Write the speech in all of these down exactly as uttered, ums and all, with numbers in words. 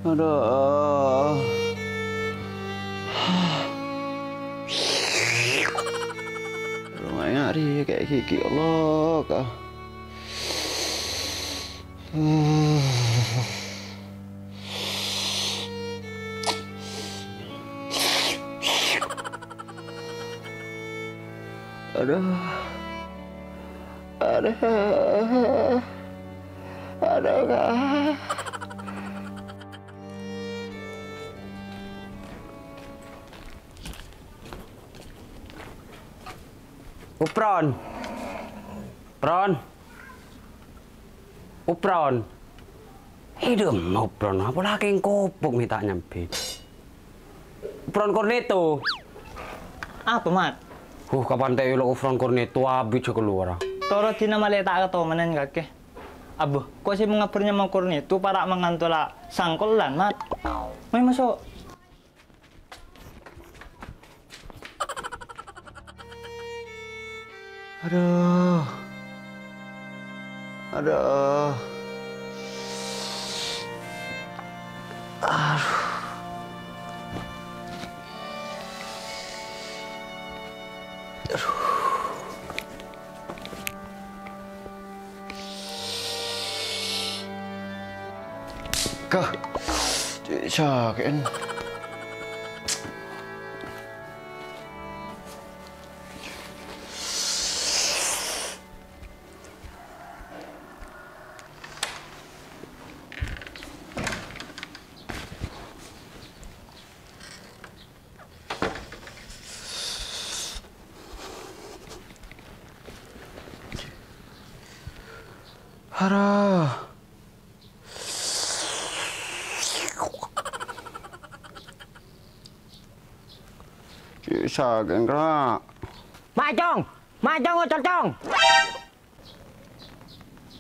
Adâ. Roma ngari kè gigi, Allah, ka. Adâ. Adâ. Adâ, ka. Upron. Pron. Upron. È, dâ'emma Upron? Apa lakè ngkopok mè' ta' nyambi? Upron Cornetto. Apa, Mat? Huh, kapan ta' èolok Upron Cornetto, abit jâ' kalowara. Toro' dina malè ta' katomanan kakè. Abbhu, ko' sè mangabur nyama Cornetto para' mangantola sangkolan, Mat. Mai maso'. Adâ. Adâ. Adhu. Adhu. Ka. Cè' sakè'en. Hara. Cè' sakè'en, Ra'. Ma', Cong! Ma', Cong, ocol, Cong!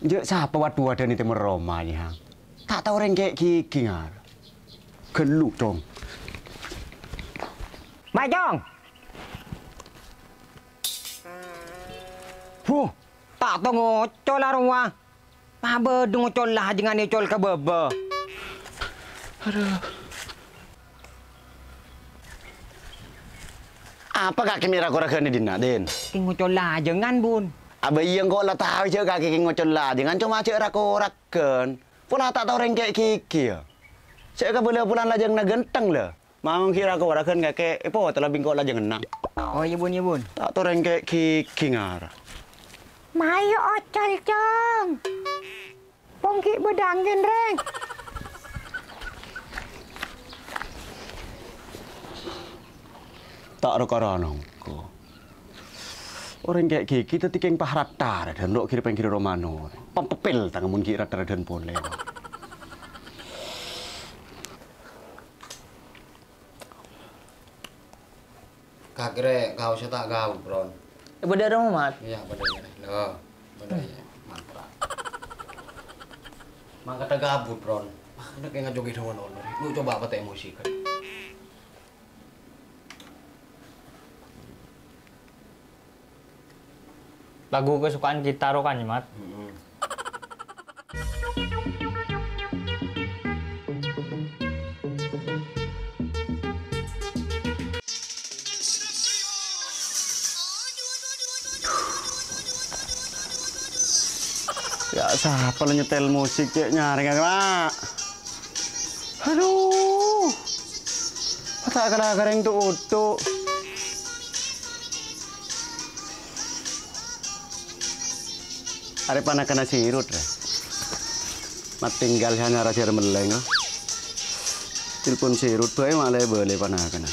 Jâ' sapa wad-dhuwâdhân è tèmor roma, yâ? Ta' tao rèng kè' gigi, ngar. Ghellu, Cong. Ma', Cong! Huh, ta' tao ngocola rowa. Ma' bâdâ ngocol lajângan ècol ka bâbâ. Adhu. Apa kakè mè' ra-kora ghân è dinna', Din? Kè ngocol lajângan, Bun. Abâ iyâ engko' la tao jâ' kakè kè ngocol lajângan, coma jâ' ra-kora ghân. Pola ta' tao rèng kè' gigi, yâ. Jâ' kabâlâ polana lajânganna ghântheng, la. Manggi ra-kora ghân kakè, èpotol abâ engko' lajânganna. Oh, iyâ, Bun, iyâ, Bun. Ta' tao rèng kè' gigi, ngar. Mayu ocol, Cong. Pong ghi' bâdâ anggèn, rèng. Ta' ro-karo nongko. Orèng kè' gigi dâddhi kèng pahrata, ra-, dâ' ro' ghir-pèngghir romana. Pampepil tang mon ghi' ra-, ra-, dâddhi polè. Kakè rè, kaossa ta' gabut, Pron. Eh, bâdâ roma, Mat? Iyâ, bâdâ iyâ, rè. Loh, bâdâ iyâ, Mat, Pron. Mangkada gabut, Pron. Ah, ana' kè ngajogi dâwân olor. Lu coba apa tè musik, kan? Lagu kesukaan kita ro kan, Mat? Mm-mm. Yâ, sapa la nyetel musik, cè' nyarèngnga, Kak? Adhu. Ta' kala karèng tu-utu. Arè panakana Sirut, rè. Matinggal sè anyar ajhâr mellèng, oh. Telpon Sirut bhâi malè bâlâi panakana.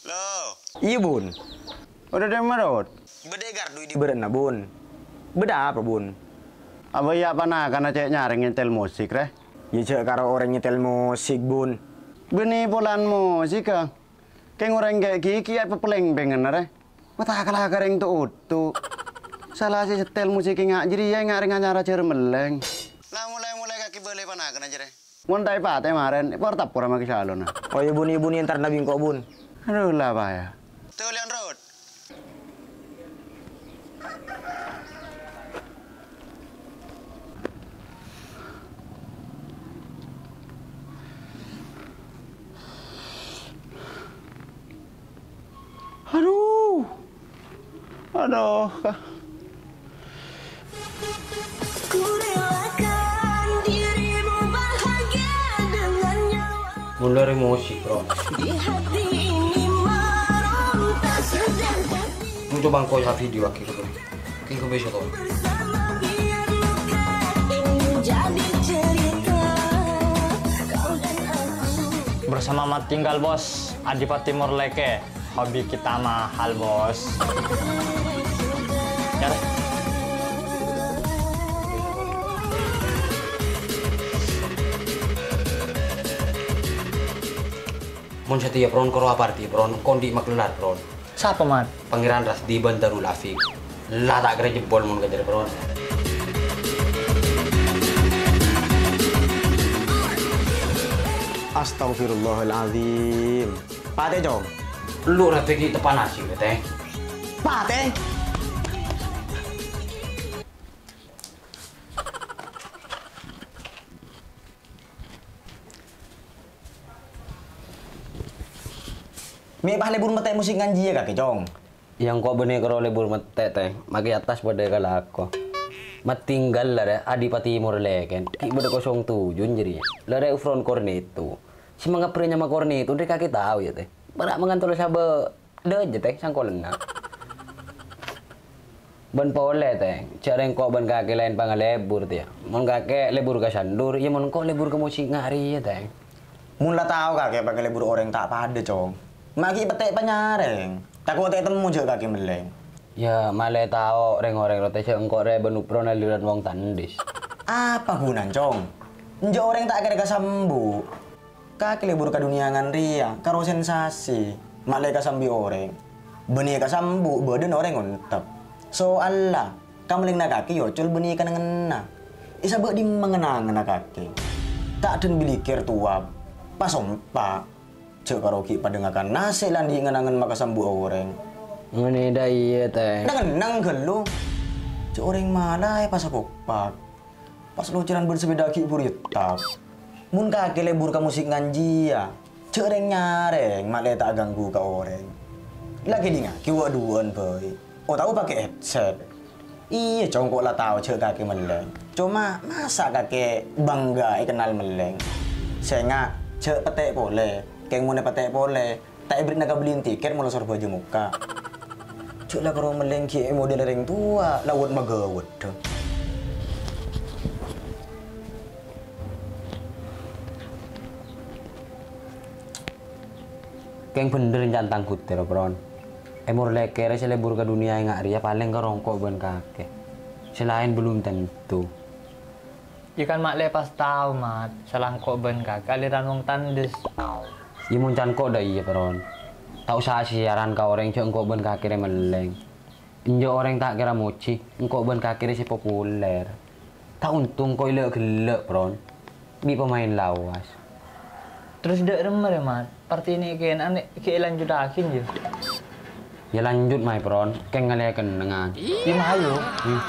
Lo. Iyâ, Bun. Bâdâ dâ' emma, Rot? Bâdâ è gardu è dhi' bârâ'na, Bun. Bâdâ apa, Bun? Abâ iyâ panakana cè' nyarèng nyetel musik, rè? Iyâ, jhâ' karo orèng nyetel musik, Bun. Bânnè polana musik, ah. Kèng orèng kè' gigi èpapèlèng-pèlèngan, rè. Mata kala karèng tu-utu. Sala sè nyetel musik enga' jârèya enga' rèng anyar ajhâr mellèng. La, molaè-molaè kakè bâlâi panakana, jârèya. Mon ta' èpatè marèn, èpor-tapor ama' kè salona. Oh, iyâ, Bun, iyâ, Bun, èntar nabi engko', Bun. Adhu, la, apa, yâ? Aduh. Aduh. Mon la rè musik, Bro. Mon coba engko' ya video lagi gitu. Ki kok bisa to? Bersama Mat Tinggal, Bos. Adipati Morleke. Hobi kita mahal, Bos. Ya. Mon satèya, Bron, karo apa artè, Bron? Kondi' maklellar, Bron. Sapa, Mat? Pangeran Rasdi Bandarul Afik. La ta' kèra jebbhol mon ka jârèya, Bron. Astagfirullahaladzim. Patè, Cong. Lu rèpèt ghi' teppa' nasib, Tèng. Patè. Mè' pas lebur mettè' musik nganjiyâ kakè, Cong? Yâ, engko' bânnè karo lebur mettè', Tèng. Makè attas padâ kalako. Matinggal la rè Adipati Morleken. Ghi' bâdâ kosong tujuh jârèya. La rè Ufron Cornetto. Sè mangabbhâr nyama Cornetto, ndhâ' kakè tao, yâ, Tèng. Para' mangan tola sabâ' dâjâ, Tèng, sangkolenna. Bân polè, Tèng. Jâ' rèng engko' bân kakè laèn pangalebur, tèya. Mon kakè lebur ka sandur, yâ mon engko' lebur ka musik nga' rèya, Tèng. Mon la tao kakè pangalebur orèng ta' padâ, Cong. Ma' ghi' pettè' panyarèng. Tako' ta' ètemmo jâ' kakè mellèng. Yâ, malè tao rèng-orèng rotè jâ' engko' rè bân Ufron aliran wong tandhis. Apa ghunana, Cong? Enjâ' orèng ta' kèra kasambu'. Kakè lebur ka dunnya ngan rèya, karo sensasi. Malè kasambi orèng. Bânnè kasambu', bâdâna orèng ontep. Soalla, kamellèngnga kakè èocol bânnè kananganna. È sabâ' dimma ngan-anganna kakè. Ta' dhân bilikèr towa, pasompa. Jâ' karo ghi' padâ ngakan nasè' la andi' ngan-angan makasambu' orèng. Nganèdhâ iyâ, Tèng. Neng-enneng ghâllu. Jâ' orèng malaè pas akopak. Pas locaran bân sepèda ghi' bhuru ètap. Mon kakè lebur ka musik nganjiyâ, jâ' rèng-nyarèng, malè ta' aghânggu ka orèng. La ghellingngaghi wâ'-duwâ'ân bhâi. Otabâ pakè headset. Iyâ, Cong, engko' la tao jâ' kakè mellèng. Coma, masa' kakè bangga èkennal mellèng? Sènga', jâ' pettè' polè. Kèng mon èpettè' polè, ta' èberri'na kabelliyân tikèt molaè Sorbhâjâ mokka'. Jâ' la karo mellèng ghi' è model rèng towa, la wât-maghâwât. Kèng bhendher cantang ghutèr, Pron. È Morlèkèrè sè lebur ka dunnya ènga' rèya palèng karo engko' bân kakè. Sè laèn belum tentu. Yâ kan ma' lè pas tao, Mat. Sala engko' bân kakè aliran wong tandhes. Yâ mon can ko' dâ' iyâ, Pron. Ta' osa siyaran ka orèng jâ' engko' bân kakè rè mellèng. Enjâ' orèng ta' kèra mojhi, engko' bân kakè rè sè populer. Ta' ontong ko' èlè'-ghellè', Pron. Bi' pemain lawas. Terros dâ' remma rè, Mat? Partèna kèna'an ghi' èlanjuttaghi, yâ? Yâ lanjut, maè, Pron. Kèng ngalèya kennengngan. Yâ, mayu. Hmm.